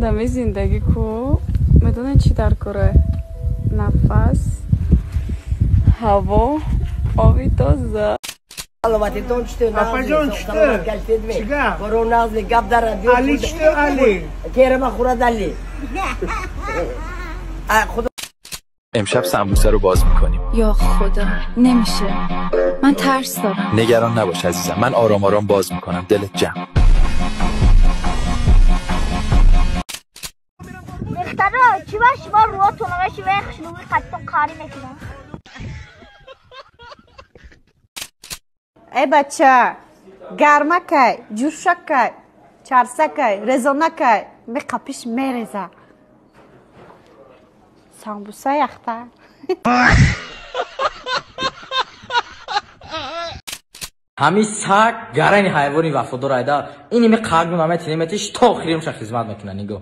Дами зиндагӣ ку медонед чӣ дар кора? Нафас, ҳаво, оби тоза. Апаҷон, чӣ гап? Али чӣ Али? امشب سمبوسه رو باز میکنیم. یا خدا نمیشه، من ترس دارم. نگران نباش عزیزم، من آرام آرام باز میکنم، دلت جمع. دخترا چی باش با روتون باش و خشلوی قطع کاری میکنم. ای بچه گرمکای جوشکای چرسکای رزانکای می قپیش میرزه سامبوسه یخته. ҳамин саг гарани ҳайвони вафодор айда ин ими қагну намети неметиш то охиримша хизмат мекуна. Нигоҳ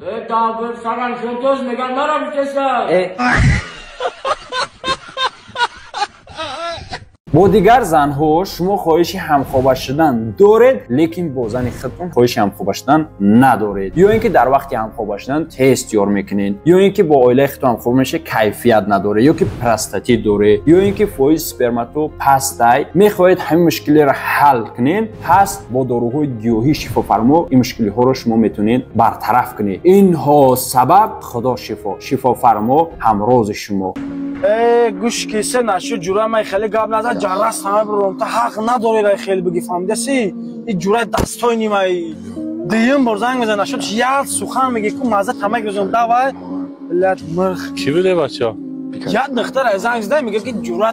бо дигар занҳо шумо хоҳиши ҳамхоба шудан доред, лекин бо зани худтон хоҳиши ҳамхоба шудан надоред, ё ин ки дар вақти ҳамхоба шудан тест ёр мекунед, ё ин ки бо оилаи худтон ҳамхоба мешавед кайфият надоред, ё ки простатит доред, ё ин ки фоизи спермато пастай. Мехоҳед ҳамин мушкилиро ҳал кунед, пас бо доруҳои гиёҳӣ шифофармо ин мушкилиҳоро шумо метавонед бартараф кунед. Инҳо сабаб худо шифо, шифофармо ҳамрози шумо. Гӯш киса нашуд ҷура май хеле гап назад ҷаррас ҳама буром та ҳақ надорӣ рай хеле бигӣ фаҳмидаси и ҷураи дастои нимай дуюм бор занг мезан нашуд як сухан мегӣ ку маза тамак мезанам давай лат мирх чӣ буде бача як духтар занг зада мегӯяд ки ҷура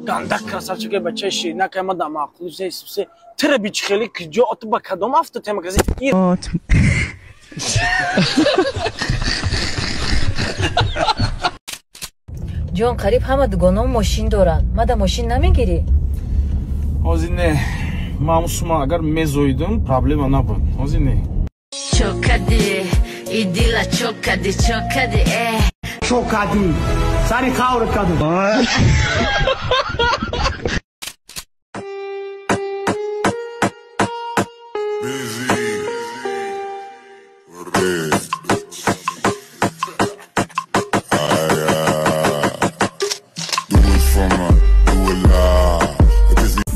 ганда красавчик бачаи ширинакай ма да маъқул се тира бичи хеле киҷо ту ба кадом автотема кази. Ҷон, қариб ҳама дугонао мошин доранд. Мада мошин намегирӣ? Ҳозир не. Ман сума агар мезоидам, проблема набуд. Ҳозир не. Чокади, идила чокади, чокади, э. Чокади. Сари хавр каду.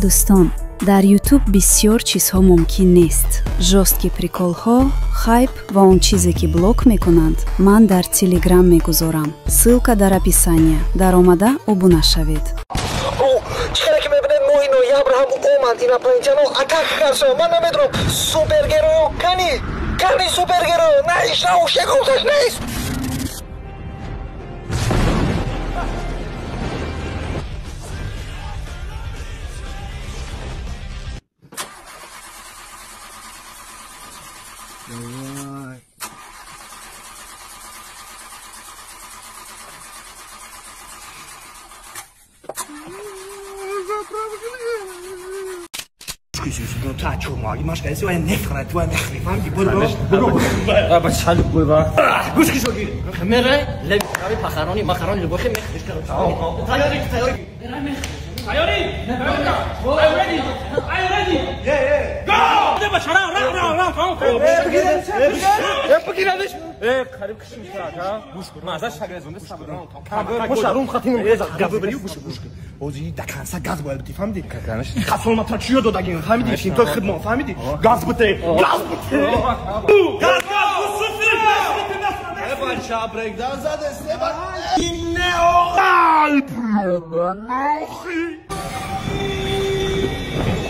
Дӯстон, дар YouTube бисёр чизҳо мумкин нест. Жёсткий приколҳо, хайп ва он чизе ки блок мекунанд, ман дар Telegram мегузорам. Ссылка дар описания. Даромада обуна шавед. Чӣ хеле ки мебинед, моҳи ноябр ҳам омад, инопланетяно атака кард. Ман намедонам, супергеро кани? Кани супергеро? На ишнау шекоташ нест. Давай.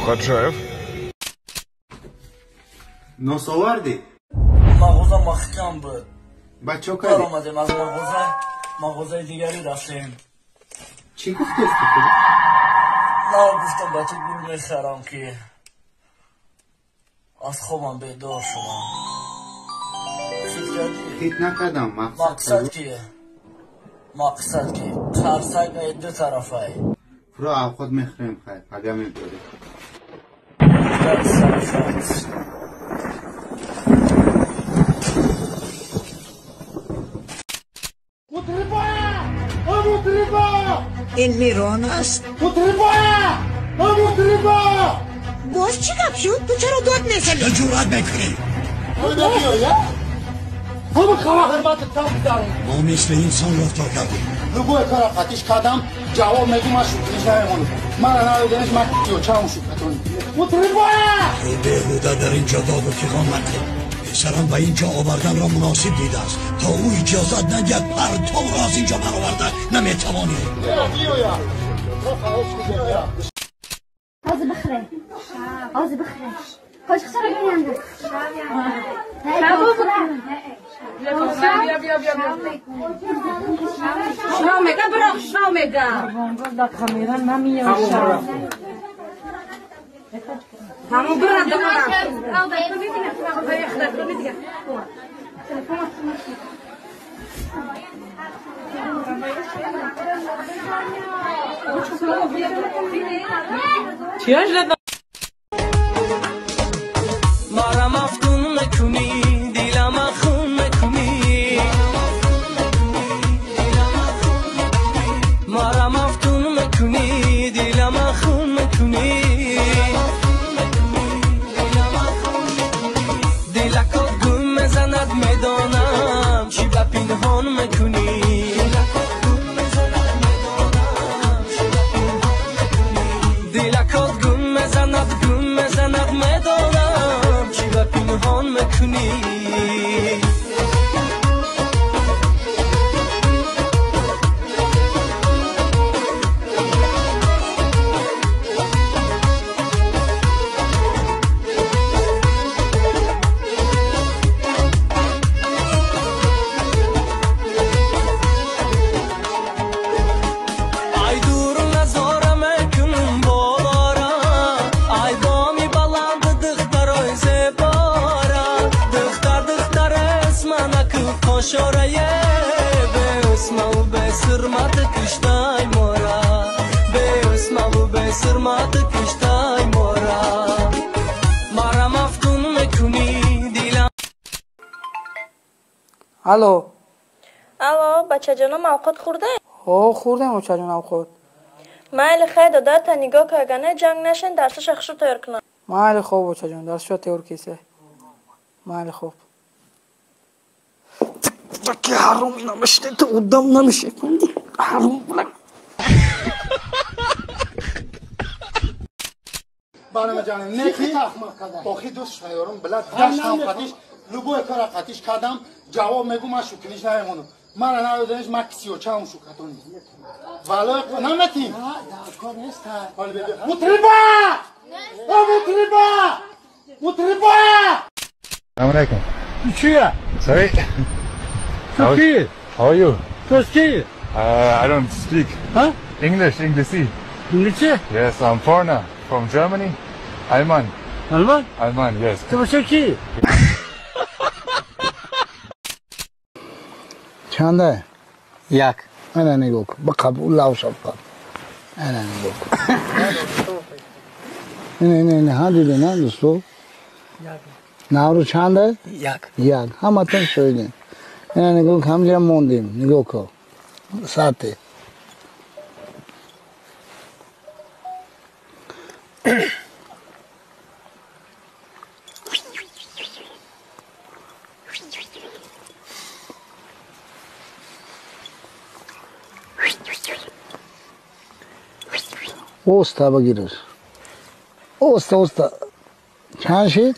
Хаджаев. Нос овардӣ? Мағоза маҳкам буд. Ба чо кардӣ? Баромадем аз мағоза, мағозаи дигарӣ рафтем. Чӣ гуфтест ту? На, гуфтам ба ту гул мехарам, ки аз хобам бедор шудам. Фикр кардӣ? Фикр накардам. Мақсад ки? Мақсад ки қарсак ду тарафай. Фуро авқот мехӯрем, хайр, пага меборем. Ин Мирон аст. Боз чӣ гап шуд? Ту чаро дод мезанӣ? Ҷуръат мекунӣ? хава ҳурмат там гузарон. Мо мисли инсон рафтор кардем. Любой кара қатиш кардам, ҷавоб мегӯ, ман шукриш намемонам. Мара надоданиш, ман чам шукратонӣ. Мутриба! Ту беҳуда дар инҷо доду фиғон накун. Писарам ба инҷо оварданро муносиб дидааст. То ӯ иҷозат надиҳад, партовро аз инҷо бароварда наметавонӣ. Ҳозир бихӯре. Ҳозир бихӯре. Қошиқчаро бинанда. Шав мега, биро, шав мега. Да камера намеёша. Ҳамон бира дора. Мара мафтун мекунӣ, дилама хун мекунӣ. Мара мафтун мекунӣ, дилама хун мекунӣ. Дилакот гум мезанад, медонам, чӣ ба пинҳон мекунӣ. Дилакот гум мезанад, гум мезанад, медонам, чӣ ба пинҳон мекунӣ. Ай дур назора мекунам болора, ай боми баланд духтарои зебора. Духтар, духтар эсманаку қошорае, беусмаву бесирмат киштай мора, беусмаву бесирмат киштай мора. Мара мафтун мекунӣ, дилам. Алло. Алло, бачаҷоном, авқот хӯрдаем? Ҳо, хӯрдем, очаҷон, авқот. Майли, хай, додарта нигоҳ каргане, ҷанг нашен, дарсаша хушрӯ тайёр кунам. Майли, хоб, очаҷон, дарсаша тайёр кисе. Майли, хоб. Ки ҳаром намешне, ту одам намеше. Ҳаром. Барама ҷанам, неки охи дӯст шаёрам, била даштам қатиш, любой кара қатиш кардам, ҷавоб мегӯ, ман шукриш намемонам. Мара надоданиш, ман кисиёчаам шукратонӣ. Валои наметим. Мутриба! О, мутриба! Мутриба! Салам алейкум. Чия? Sorry. Turkey. How are you? Turkey. I don't speak. Huh? English, English. English? Yes, I'm foreigner from Germany. Alman. Alman? Alman, yes. Turkey. Чанда? Як. Ана нигоҳ кун. Ба қабул лавша бқаб. Ана нигоҳ кун. Ина, ина, ина, ҳа, дидин, ҳа, дӯсто? Наврӯз чанда? Як. Як. Ҳаматон шоҳидем. Ина нигоҳ кун, ҳамҷа мондем. Нигоҳ кун. Саате. Оста бигираш. Оста, оста. Чанд шид?